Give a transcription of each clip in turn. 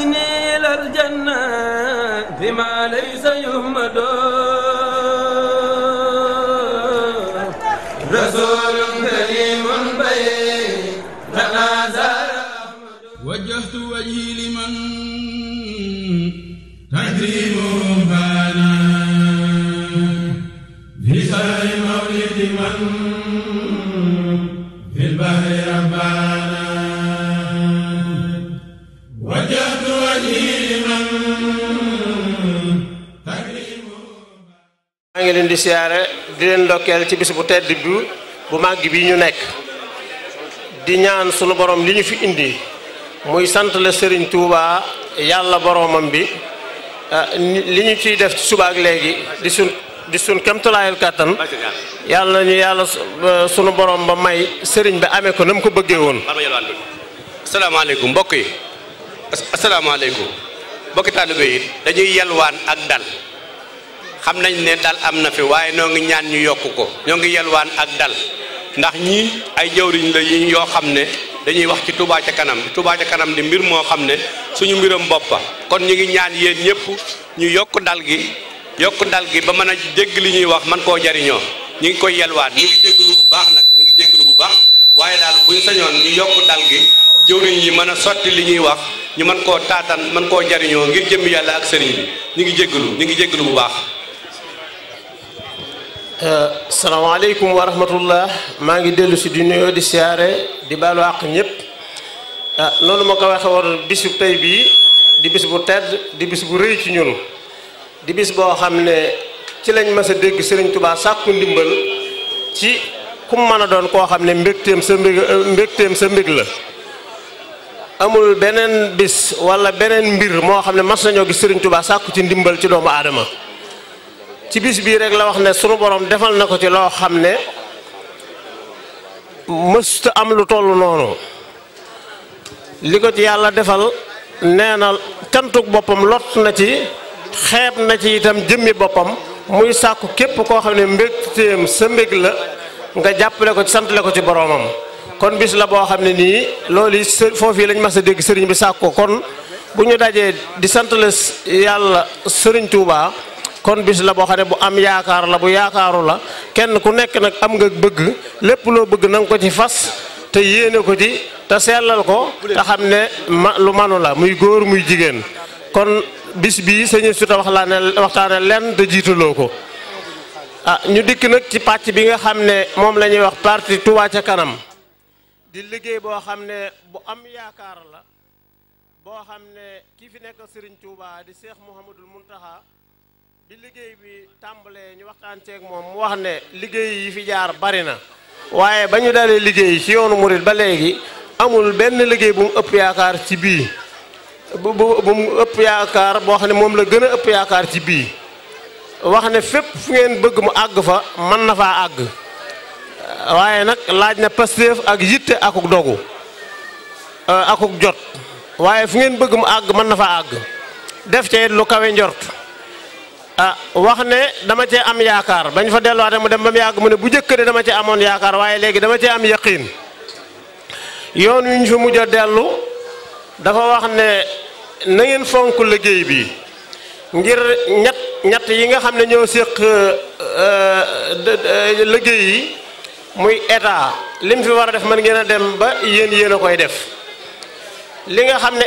إلى الجنة بما ليس يهمد رسول كريم بين تنازل وجهت وجهي لمن تكريمه بانا في شهر مولد من في البحر ربانا وجهت وجهي لمن تكريمه. maa ngi leen di siyaare di leen ndokkeel ci bis bu tedd bi bu màgg bi ñu nekk di ñaan sunu borom li ñu fi indi muy sant la Serigne Touba yàlla boromam bi li ñu ciy def ci suba ak léegi di sun kemtalaayal kàttan yàlla nañu yàlla sunu borom ba may Serigne bi amee ko na mu ko bëggee woon. asalaamaaleykum mbokk yi asalaamaaleykum mbokki taalibe yi dañuy yelwaan ak dal xam nañ ne dal am na fi waaye noo ngi ñaan ñu yokk ko ñoo ngi yelwaan ak dal ndax ñii ay jawriñ la yi yoo xam ne dañuy wax ci Touba ca kanam Touba ca kanam di mbir moo xam ne suñu mbiram boppa kon ñu ngi ñaan yéen ñëpp ñu yokk dal gi ba mën a dégg li ñuy wax man koo jariñoo ñu ngi koy yelwaan ñu ngi jégglu bu baax nag ñu ngi jégglu bu baax waaye daal buñ sañoon ñu yokk dal gi jawriñ yi mën a sotti li ñuy wax ñu mën koo taatan mën koo jariñoo ngir jëmmi yàlla ak sëriñ bi ñu ngi jégglu bu baax. salaamaaleykum wa rahmatullah maa ngi dellu si di nuyoo di siyaare di baalu àq ñëpp noonu ma ko waxe woon bisu tey bii di bis bu tedd di bis bu rëy ci ñun di bis boo xam ne ci lañ mas a dégg Serigne Touba sàkku ndimbal ci kum mën a doon koo xam ne mbégteem sa mbég la amul beneen bis wala beneen mbir moo xam ne mas nañoo gis Serigne Touba sàkku ci ndimbal ci doomu aadama ci bis bii rek la wax ne sunu borom defal na ko ci loo xam ne mësta am lu toll noonu li ko ci yàlla defal nee na cantuk boppam lot na ci xeeb na ci itam jëmmi boppam muy sàkku képp koo xam ne mbégteem sa mbég la nga jàppale ko ci santale ko ci boromam kon bis la boo xam ne nii loolu yi foofu yi lañ mas a dégg sëriñ bi sàkk ko kon bu ñu dajee di santale yàlla sëriñ Touba kon bis la boo xam ne bu am yaakaar la bu yaakaaru la kenn ku nekk nag am nga bëgg lépp loo bëgg na nga ko ci fas te yéene ko ci te sellal ko te xam ne lu manu la muy góor muy jigéen kon bis bii sañu suta waxtaane lenn te jiitaloo ko ñu dikk nag ci pàcc bi nga xam ne moom la ñuy wax parti Touba ca kanam di liggéey boo xam ne bu am yaakaar la boo xam ne kii fi nekk Serigne Touba di Cheikh Mouhamadul Mountakha bi liggéey bi tàmbalee ñu waxtaan ceeg moom mu wax ne liggéey yi fi jaar bari na waaye ba ñu dalee liggéey ci yoonu murit ba léegi amul benn liggéey bu mu ëpp yaakaar ci bii bu mu ëpp yaakaar boo xam ne moom la gën a ëpp yaakaar ci bii wax ne fépp fu ngeen bëgg mu àgg fa mën na faa àgg waaye nag laaj na pasteef ak yitte akuk dogu akuk jot waaye fu ngeen bëgg mu àgg mën na faa àgg def ca it lu kawe njort wax ne dama cee am yaakaar bañ fa delluwaate mu dem ba mu yàgg mu ne bu njëkk de dama cee amoon yaakaar waaye léegi dama cee am yaqiin yoon wi ñu fa mujj a dellu dafa wax ne na ngeen fonk liggéey bi ngir ñett yi nga xam ne ñoo séq liggéey yi muy état lim fi war a def mën ngeen a dem ba yéen a koy def li nga xam ne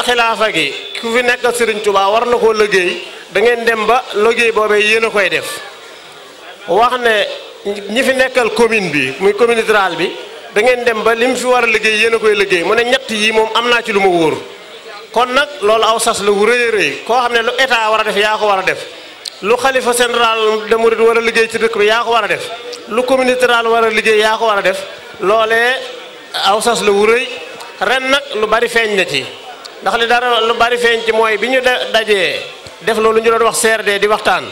xilaafa gi ku fi nekk Serigne Touba war na koo liggéey da ngeen dem ba liggéey boobee yéen a koy def wax ne ñi fi nekkal commune bi muy commune rurale bi da ngeen dem ba lim fi war a liggéey yéen a koy liggéey mu ne ñett yi moom am naa ci lu ma wóor kon nag loolu aw sas la wu rëy a rëy koo xam ne lu état war a def yaa ko war a def lu xalifa général de Mouride war a liggéey ci dëkk bi yaa ko war a def lu commune rurale war a liggéey yaa ko war a def loolee aw sas la wu rëy ren nag lu bari feeñ na ci ndax li dara lu bari feeñ ci mooy bi ñu dajee def loolu ñu doon wax CRD di waxtaan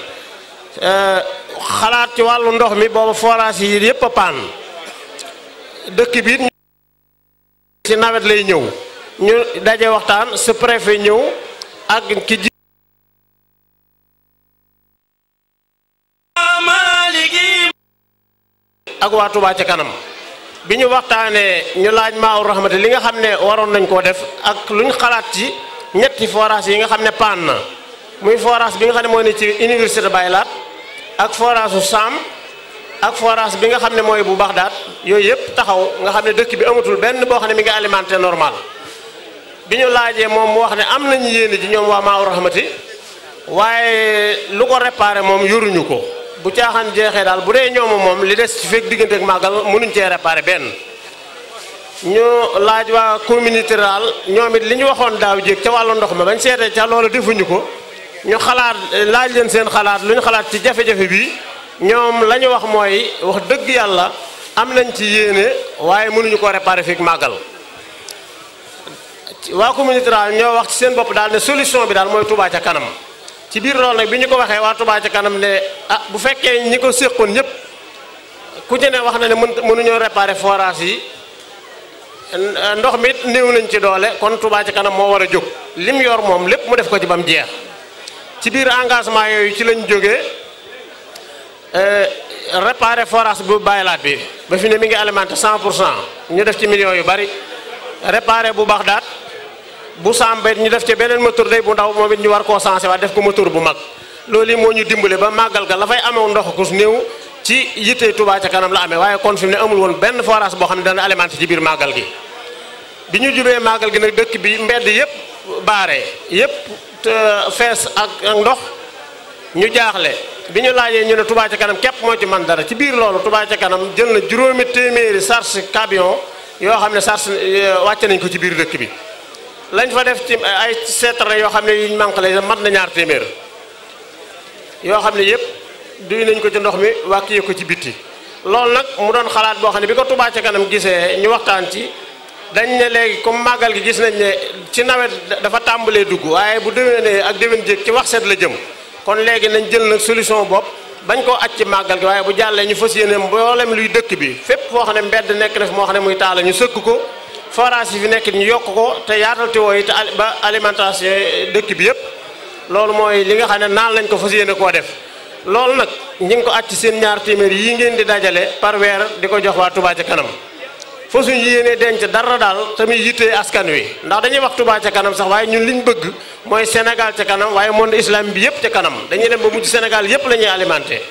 xalaat ci wàllu ndox mi booba forage yi yëpp a paan dëkk bi ci nawet lay ñëw ñu daje waxtaan su préfet ñëw ak ki ji ak waa Touba ca kanam bi ñu waxtaanee ñu laaj Maawu Rahmati li nga xam ne waroon nañ koo def ak luñ xalaat ci ñetti forage yi nga xam ne paan na muy forage bi nga xam ne mooy ne ci université Baylaat ak forage su Sam ak forage bi nga xam ne mooy bu Baxdaat yooyu yëpp taxaw nga xam ne dëkk bi amatul benn boo xam ne mi ngi alimenté normal bi ñu laajee moom mu wax ne am nañu yéene ji ñoom waa Maa Rahmati waaye lu ko réparé moom yoruñu ko bu caaxaan jeexee daal bu dee ñoom moom li des ci fekk diggante ak màggal mënuñ cee réparé benn. ñu laaj waa communauté rurale ñoom it li ñu waxoon daaw jéeg ca wàllu ndox ma bañ seetee ca loolu defuñu ko ñu xalaat laaj leen seen xalaat lu ñu xalaat ci jafe-jafe bi ñoom la ñu wax mooy wax dëgg yàlla am nañ ci yéene waaye mënuñu ko réparé fii màggal. waa communauté rurale ñoo wax ci seen bopp daal ne solution bi daal mooy Touba ca kanam ci biir loolu nag bi ñu ko waxee waa Touba ca kanam ne ah bu fekkee ñi ko séqoon ñëpp ku ci ne wax na ne mënuñoo réparé forage yi. ndox mi néew nañ ci doole kon Touba ca kanam moo war a jóg lim yor moom lépp mu def ko ci bam jeex ci biir engagement yooyu ci lañ jógee réparer forage bu Baylaat bi ba fi ne mi ngi alimenté 100% ñu def ci millions yu bari réparer bu Baxdaat bu Sambet ñu def ci beneen moteur day bu ndaw moom it ñu war koo sensé waat def ko moteur bu mag loolu yi moo ñu dimbale ba màggal ga la fay amew ndox ku néew ci yitte Touba ca kanam la amee waaye kon fi mu ne amul woon benn forage boo xam ne dana alimenté ci biir màggal gi bi ñu jubee màggal gi nag dëkk bi mbedd yëpp baare yëpp fees ak ndox ñu jaaxle bi ñu laajee ñu ne Touba ca kanam képp moo ci man dara ci biir loolu Touba ca kanam jël na juróomi téeméeri charge camion yoo xam ne charge wàcce nañ ko ci biir dëkk bi lañ fa def ci ay citerne yoo xam ne yuñ manqué la mat na 2 téeméer yoo xam ne yëpp duy nañ ko ci ndox mi wàccee ko ci bitti loolu nag mu doon xalaat boo xam ne bi ko Touba ca kanam gisee ñu waxtaan ci dañ ne léegi comme màggal gi gis nañ ne ci nawet dafa tàmbalee dugg waaye bu déwénee ak déwén jéeg ci wax set la jëm kon léegi nañ jël nag solution bopp bañ koo aj ci màggal gi waaye bu jàllee ñu fas yéene mboolem luy dëkk bi fépp foo xam ne mbedd nekk na fi moo xam ne muy taala ñu sëkk ko forage yi fi nekk ñu yokk ko te yaatal te wooyi te ba alimentation dëkk bi yëpp loolu mooy li nga xam ne naan lañ ko fas yéene koo def loolu nag ñi ngi ko aj ci seen 2 téeméer yi ngeen di dajale par weer di ko jox waa Touba ca kanam fa suñu yéenee denc dara daal tamit yittee askan wi ndax dañuy wax Touba ca kanam sax waaye ñun liñ bëgg mooy Sénégal ca kanam waaye monde islam bi yëpp ca kanam dañuy dem ba mujj Sénégal yëpp la ñuy alimenté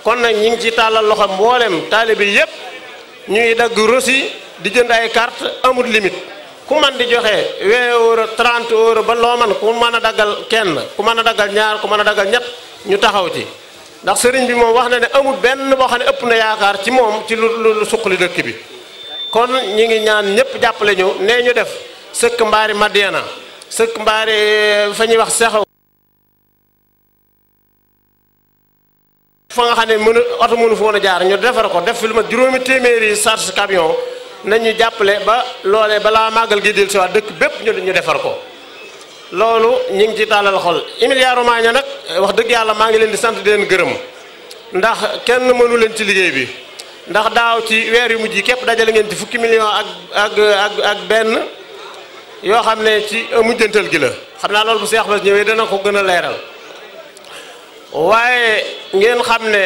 kon nag ñi ngi ci tàllal loxo mboolem taalibe yëpp ñuy dagg rosi di jënd ay carte amul limite ku man di joxe 20 euros 30 euros ba loo man ku mën a daggal kenn ku mën a daggal ñaar ku mën a daggal ñett ñu taxaw ci ndax sëriñ bi moom wax na ne amul benn boo xam ne ëpp na yaakaar ci moom ci lu suqali dëkk bi kon ñi ngi ñaan ñëpp jàppale ñu nee ñu def sëkk mbaari Madiana sëkk mbaari fa ñuy wax sexaw fa nga xam ne oto mënu fa woon a jaar ñu defar ko def fi lu ma 2 téeméeri charge camion nañu jàppale ba loolee balaa màggal gi del si waat dëkk bépp ñu defar ko loolu ñi ngi ci tàllal xol Emilia Romagna nag wax dëgg yàlla maa ngi leen di sant di leen gërëm ndax kenn mënu leen ci liggéey bi ndax daaw ci weer yu mujj yi képp dajale ngeen ci fukki million ak benn yoo xam ne ci mujjantal gi la xam naa loolu bu Seex Bass ñëwee dana ko gën a leeral waaye ngeen xam ne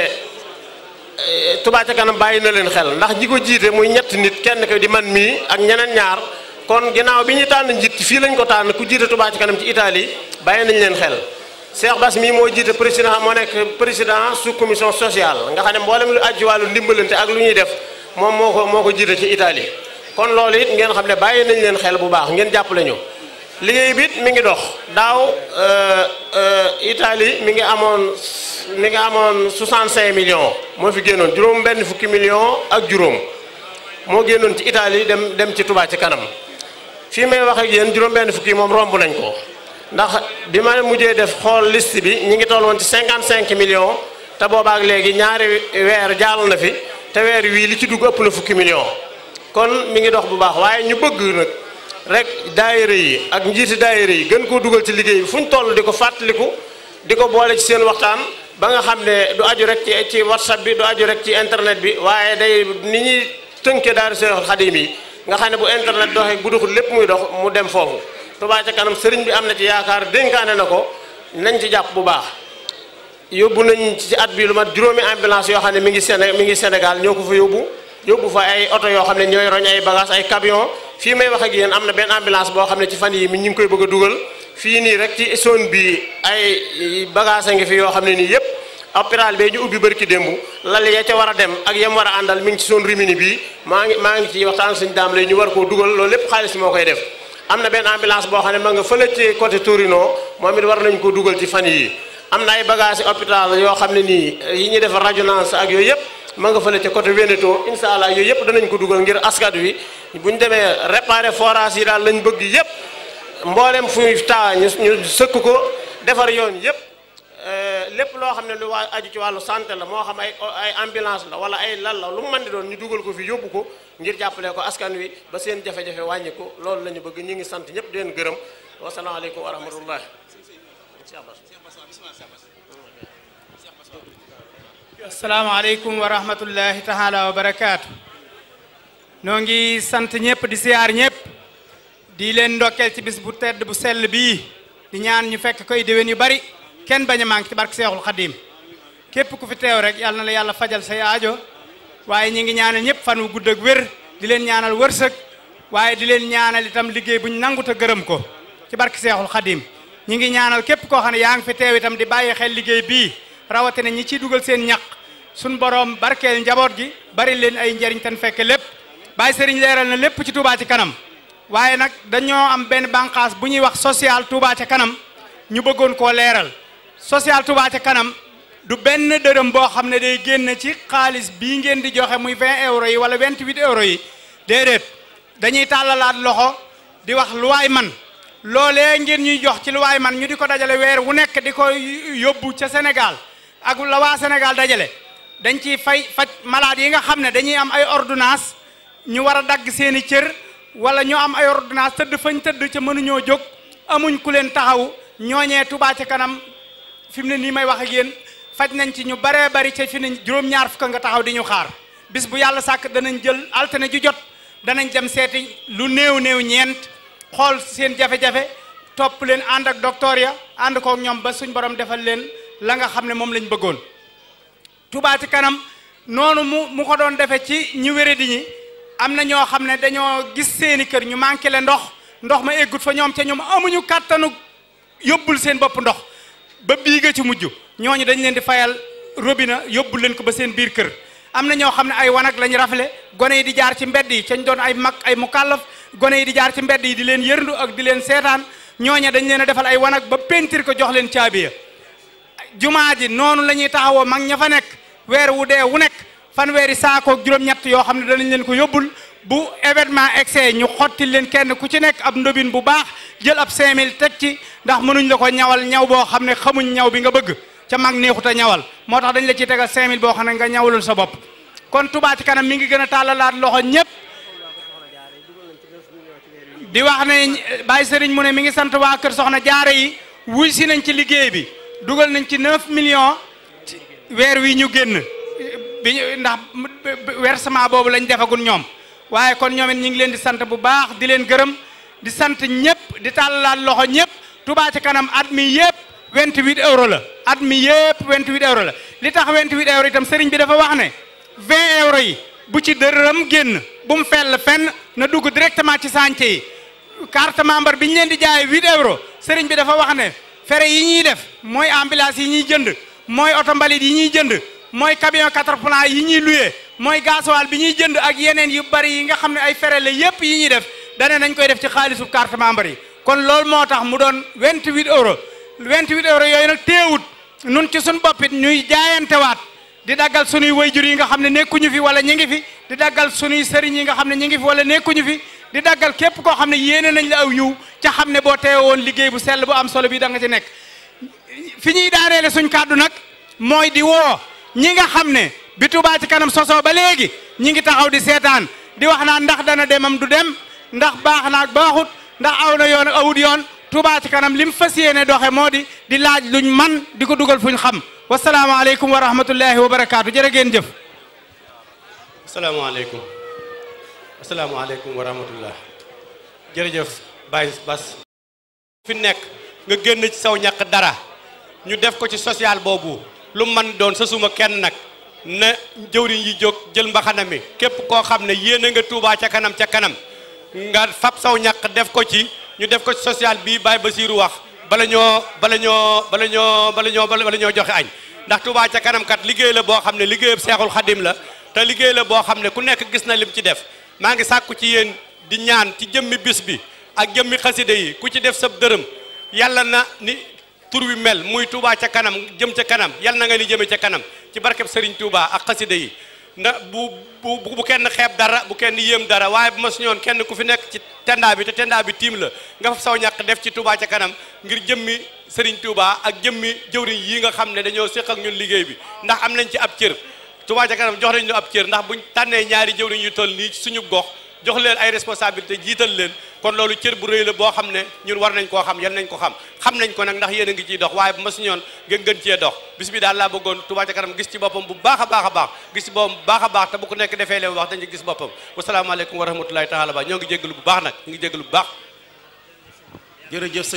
Touba ca kanam bàyyi na leen xel ndax ñi ko jiite muy 3 nit kenn ko di man mii ak ñeneen ñaar kon ginnaaw bi ñu tànn njiit fii lañ ko tànn ku jiite Touba ca kanam ci Italie bàyyi nañ leen xel Seex Bass mii moo jiite président moo nekk président sous commission sociale nga xam ne mboolem lu aju wàllu ndimbalante ak lu ñuy def moom moo ko jiite ci Italie kon loolu it ngeen xam ne bàyyi nañ leen xel bu baax ngeen jàppale ñu liggéey bi it mi ngi dox daaw Italie mi ngi amoon 65 millions moo fi génnoon juróom benn fukki millions ak juróom moo génnoon ci Italie dem ci Touba ci kanam fii may wax ak yéen juróom benn fukki moom romb nañ ko ndax bi ma mujjee def xool liste bi ñi ngi toll woon ci 55 millions te boobaak léegi ñaari weer jàll na fi te weer wii li ci dugg ëpp na fukki millions kon mi ngi dox bu baax waaye ñu bëgg nag rek daayira yi ak njiiti daayira yi gën koo dugal ci liggéey bi fu ñu toll di ko fàttaliku di ko boole ci seen waxtaan ba nga xam ne du aju rek ci WhatsApp bi du aju rek ci internet bi waaye day ni ñuy tënkee Daaru Seexul Xadiim yi nga xam ne bu internet doxee bu doxul lépp muy dox mu dem foofu Touba ca kanam sëriñ bi am na ci yaakaar dénkaane na ko nañ ci jàpp bu baax yóbbu nañ ci at bi lu mat 5 ambulance yoo xam ne mi ngi Sénégal ñoo ko fa yóbbu fa ay oto yoo xam ne ñooy roñ ay bagage ay camion fii may wax ak yéen am na benn ambulance boo xam ne ci fan yi mi ñu ngi koy bëgg a dugal fii nii rek ci zone bi ay bagage ngi fi yoo xam ne nii yëpp hôpital bee ñu ubbi bërki démb lal ya ca war a dem ak yam war a àndal mi ngi ci zone Rimini bii maa ngi ci waxtaan suñu daam lay ñu war koo dugal loolu lépp xaalis moo koy def am na benn ambulance boo xam ne ma nga fële ci côté Torino moom it war nañ ko dugal ci fan yii am na ay bagage hôpital yoo xam ne nii yi ñuy def radiologie ak yooyu yëpp ma nga fële ci côté Veneto incha allah yooyu yëpp danañ ko dugal ngir askan wi bu ñu demee réparer forage yi daal lañ bëgg yëpp mboolem fu taa ñu sëkk ko defar yoon yëpp lépp loo xam ne lu waa aju ci wàllu santé la moo xam ay ambulance la wala ay lal la lu mu mën di doon ñu dugal ko fi yóbbu ko ngir jàppale ko askan wi ba seen jafe-jafe wàññi ko loolu la ñu bëgg ñu ngi sant ñëpp di leen gërëm wasalaamaaleykum wa rahmatullah. asalaamaaleykum wa rahmatullahi taala wa barakaatu. noo ngi sant ñëpp di siyaar ñëpp di leen ndokkeel ci bis bu tedd bu sell bii di ñaan ñu fekk koy déwén yu bari kenn bañ a manqué ci barke Seexul Xadim képp ku fi teew rek yàlla na la yàlla fajal say aajo waaye ñi ngi ñaanal ñëpp fan wu gudd ak wér di leen ñaanal wërsëg waaye di leen ñaanal itam liggéey buñ nangu te gërëm ko ci barke Seexul Xadim ñi ngi ñaanal képp koo xam ne yaa ngi fi teew itam di bàyyi xel liggéey bii rawatina ñi ciy dugal seen ñaq suñ borom barkeel njaboot gi bari leen ay njariñ ten fekke lépp Baye Serigne leeral na lépp ci Touba ci kanam waaye nag dañoo am benn bànqaas bu ñuy wax social Touba ca kanam ñu bëggoon koo leeral social Touba ca kanam du benn dërëm boo xam ne day génn ci xaalis bii ngeen di joxe muy 20 euros yi wala 28 euros yi déedéet dañuy tàllalaat loxo di wax lu waay man loolee ngeen ñuy jox ci lu waay man ñu di ko dajale weer wu nekk di ko yóbbu ca Sénégal ak la waa Sénégal dajale dañ ciy faj malade yi nga xam ne dañuy am ay ordonnance ñu war a dagg seeni cër wala ñu am ay ordonnance tëdd fañ tëdd ca mënuñoo jóg amuñ ku leen taxaw ñooñee Touba ca kanam fi mu ne nii may wax ak yéen faj nañ ci ñu baree bari ca fi ne juróom-ñaar fukk nga taxaw di ñu xaar bis bu yàlla sàkk danañ jël altine ju jot danañ dem seeti lu néew ñeent xool seen jafe-jafe topp leen ànd ak docteur ya ànd kook ñoom ba suñ borom defal leen la nga xam ne moom lañ bëggoon Touba ci kanam noonu mu ko doon defe ci ñu wéradi ñi am na ñoo xam ne dañoo gis seeni kër ñu manqué le ndox ma eggut fa ñoom ca ñoom amuñu kàttanu yóbbul seen bopp ndox ba bii nga ci mujj ñooñu dañ leen di fayal robinet yóbbul leen ko ba seen biir kër am na ñoo xam ne ay wanag lañ rafle gone yi di jaar ci mbedd yi cañ doon ay mag ay mukallaf gone yi di jaar ci mbedd yi di leen yërndu ak di leen seetaan ñooña dañ leen a defal ay wanag ba pentir ko jox leen caabiya jumaa ji noonu la ñuy taxawoo mag ña fa nekk weer wu dee wu nekk fanweeri saakoog juróom-ñett yoo xam ne danañ leen ko yóbbul bu événement excès ñu xottil leen kenn ku ci nekk ab ndobin bu baax jël ab 5000 teg ci ndax mënuñ la ko ñawal ñaw boo xam ne xamuñ ñaw bi nga bëgg ca mag neexut a ñawal moo tax dañ la ci tegal 5000 boo xam ne nga ñawalul sa bopp kon Touba ci kanam mi ngi gën a tàllalaat loxo ñëpp di wax ne Baye Serigne mu ne mi ngi sant waa kër Soxna Jaara yi wuy si nañ ci liggéey bi dugal nañ ci 9 millions weer wi ñu génn bi ndax versement boobu lañ defagul ñoom waaye kon ñoom it ñu ngi leen di sant bu baax di leen gërëm di sant ñëpp di tàllalaat loxo ñëpp Touba ci kanam at mi yëpp 28 euros la at mi yëpp 28 euros la li tax 28 euros itam Serigne bi dafa wax ne 20 euros yi bu ci dërëm génn bu mu fell fenn na dugg directement ci chantier yi carte membre bi ñu leen di jaay 8 euros Serigne bi dafa wax ne fere yi ñuy def mooy ambulance yi ñuy jënd mooy oto mbalit yi ñuy jënd mooy camion 4 plans yi ñuy loué mooy gasoil bi ñuy jënd ak yeneen yu bari yi nga xam ne ay fere la yépp yi ñuy def dane nañ koy def ci xaalisu carte membre yi kon loolu moo tax mu doon 28 euros 28 euros yooyu nag teewut nun ci suñ boppit ñuy jaayantewaat di daggal sunuy wayjur yi nga xam ne nekkuñu fi wala ñi ngi fi di daggal sunuy sëriñ yi nga xam ne ñi ngi fi wala nekkuñu fi di daggal képp koo xam ne yéene nañ la aw yiw ca xam ne boo teewoon liggéey bu sell bu am solo bi da nga ci nekk fi ñuy daaneele suñ kàddu nag mooy di woo ñi nga xam ne bi Touba ci kanam sosoo ba léegi ñi ngi taxaw di seetaan di wax naa ndax dana demam du dem ndax baax naag baaxut ndax aw na yoon awut yoon Touba ci kanam lim fas yéene doxe moo di laaj luñ man di ko dugal fuñ xam wasalaamaaleykum wa rahmatullahi wa barakaatu jërë ngeen jëf asalaamaaleykum asalaamaaleykum wa rahmatullah jërëjëf Baye Bass fi nekk nga génn ci saw ñàkk dara ñu def ko ci social boobu lu man doon sa suma kenn nag na jëwriñ yi jóg jël mbaxana mi képp koo xam ne yéene nga Touba ca kanam nga fab saw ñàkk def ko ci ñu def ko ci social bii Baye Bassirou wax bala ñoo joxe añ ndax Touba ca kanam kat liggéey la boo xam ne liggéeyub Seexul Xadim la te liggéey la boo xam ne ku nekk gis na lim ci def maa ngi sàkku ci yéen di ñaan ci jëmmi bis bi ak jëmmi xasida yi ku ci def sab dërëm yàlla na ni tur wi mel muy Touba ca kanam jëm ca kanam yàlla na nga ni jëme ca kanam ci barkeb Serigne Touba ak xasida yi ndax bu kenn xeeb dara bu kenn yéem dara waaye bu ma suñoon kenn ku fi nekk ci tendaa bi te tendaa bi tiim la nga fa saw ñàkk def ci Touba ca kanam ngir jëmmi Serigne Touba ak jëmmi jëwriñ yi nga xam ne dañoo séq ak ñun liggéey bi ndax am nañ ci ab cër Touba ca kanam jox nañ ñu ab cër ndax buñ tànnee ñaari jëwriñ yu toll nii suñu gox jox leen ay responsabilité jiital leen kon loolu cër bu rëy la boo xam ne ñun war nañ koo xam yal nañ ko xam nañ ko nag ndax yéen a ngi ciy dox waaye bu ma suñoon ngeen gën cee dox bis bi daal laa bëggoon Touba ca kanam gis ci boppam bu baax a baax gis ci boppam bu baax a baax te bu ko nekk defee leen wax dañu gis boppam wasalaamaaleykum wa rahmatulahi taala ba ñoo ngi jégalu bu baax nag ñu ngi jégalu bu baax jërëjëf